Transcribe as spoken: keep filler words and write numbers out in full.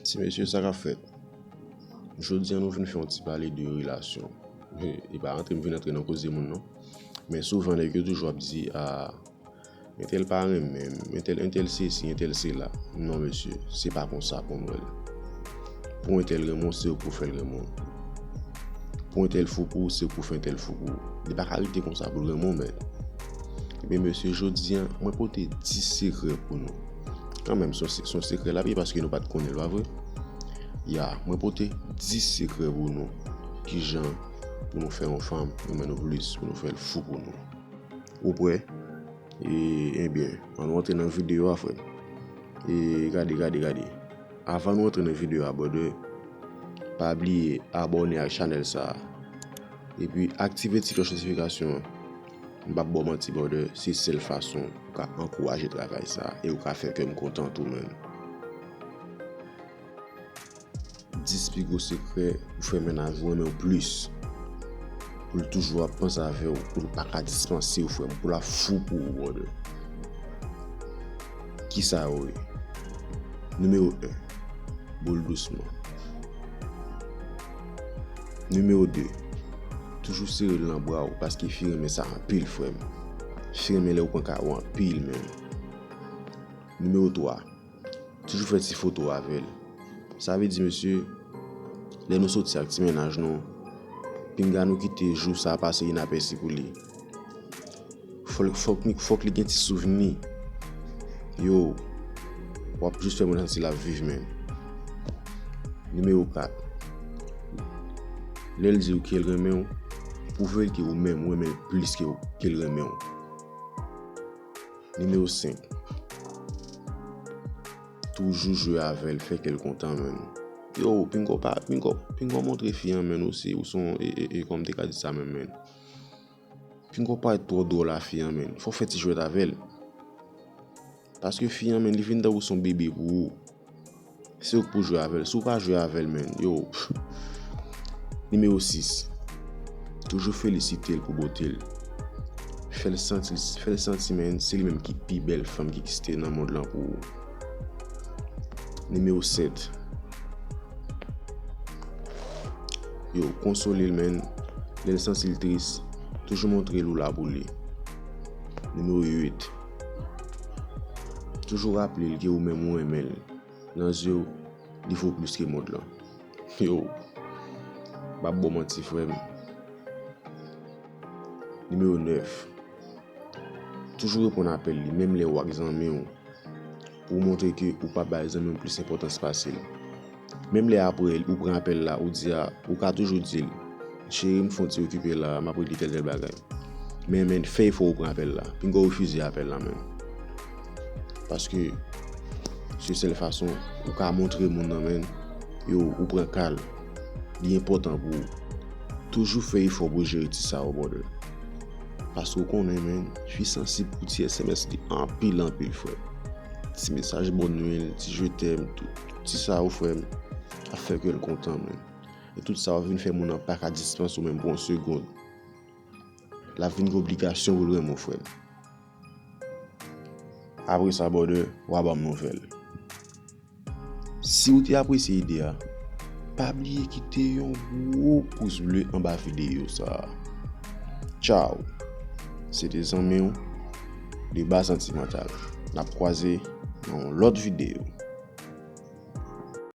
Ti mesye, sa k ap fèt? Jodi a, nou vin fè yon ti pale de relasyon. E pa antre m vin antre nan koze moun, non. Men souvan, nèg yo toujou ap di, "A, entèl pa renmen m, entèl, entèl sesi, entèl sela." Non, mesye, se pa konsa pou m wè l. Pou entèl renmen w, se ou pou fè l renmen w. Pou entèl fou pou ou, se ou pou fè entèl fou pou ou. Li pa ka rete konsa pou l renmen w, men. Ebyen, mesye, jodi a, mwen pote dis sekrè pou nou. Kanmenm, se yon se-, se yon sekrè l ap ye paske nou pa t konnen l, pa vre? Ya, mwen pote dis sekrè pou nou. Kijan pou nou fè yon fanm renmen nou plis, pou nou fè l fou pou nou. Ou prè? E, ebyen, ann nou antre nan videyo a, frè m. E, gade, gade, gade. Avan nou antre nan videyo a, brother, pa bliye abòne ak chanèl sa a. Epi aktive ti klòch notifikasyon an. M p ap ba w manti, brother, se sèl fason ou ka ankouraje travay sa a e ou ka fè kè m kontan tou, man. Dis pi gwo sekrè pou fè mennaj ou renmen w plis. Pou l toujou ap panse avè w, pou l pa ka dispanse w, frè m, pou l ap fou pou ou, brother. Kisa yo ye? Nimewo en, ba l dousman. Nimewo de, toujou sere l nan bra w, paske fi renmen sa anpil, frè m. Fi renmen lè ou pran kare w anpil, menm. Nimewo twa, toujou fè ti foto avè l. Sa vle di, mesye, lè nou soti ak ti mennaj nou, pinga nou kite jou sa a pase inapèsi pou li. Fò l, fòk, fòk li gen ti souvni. Yo, w ap jis fè moun santi l ap viv, menm. Nimewo kat, lè l di w ke l renmen w, pwouve l ke ou menm ou renmen l plis ke, ke l renmen w. Nimewo senk, toujou jwe avè l, fè kè l kontan, menm. Yo, pinga w pa, pinga w, pinga w montre fi an, menm, ou se, ou se yon, e, e, e, kòman m te ka di sa menm, menm? Pinga w parèt twò dwòl a fi an, menm. Fò w fè ti jwèt avè l. Paske fi an, menm, li vin tankou se yon bebe pou ou. Se ou k pou jwe avè l. Si w pa jwe avè l, menm, yo, pff. Nimewo sis, toujou felisite l pou bote l. Fè l santi, fè l santi, menm, se li menm ki pi bèl fanm ki egziste nan mond lan pou ou. Nimewo sèt, yo, konsole l, menm. Lè l santi l tris, toujou montre l ou la pou li. Nimewo uit, toujou raple l ke ou menm ou renmen l. Nan zye w, li vo plis ke mond lan. Yo, m ap ba w manti, frè m. Nimewo nèf, toujou reponn apèl li, menm lè w ak zanmi w, pou w montre ke ou pa bay zanmi w plis enpòtans pase l. Menm lè apre ou pran apèl la, ou di a, ou ka toujou di l, "Cheri, m fè yon ti okipe la, m ap regle tèl tèl bagay." Men, men, fè efò ou pran apèl la. Pinga w refize apèl la menm. Paske se sèl fason ou ka montre moun nan, menm, yo, ou pran ka l. Li enpòtan pou ou. Toujou fè efò pou w jere ti sa yo, brother. Paske w konnen, menm, fi sansib pou ti S M S li anpil, anpil, frè. Ti mesaj bòn nwèl, ti je t'aime, tout, tout ti sa yo, frè m, ap fè kè l kontan, menm. E tout sa yo vin fè moun nan pa ka dispanse w menm pou yon segonn. L ap vin gen obligasyon pou l renmen w, frè m. Apre sa, brother, w a ban m nouvèl. Si w te apresye ide a, pa bliye kite yon gwo pous ble anba videyo sa a. Tchaw! Se te zanmi w, Deba Santimantal. N ap kwaze nan yon lòt videyo.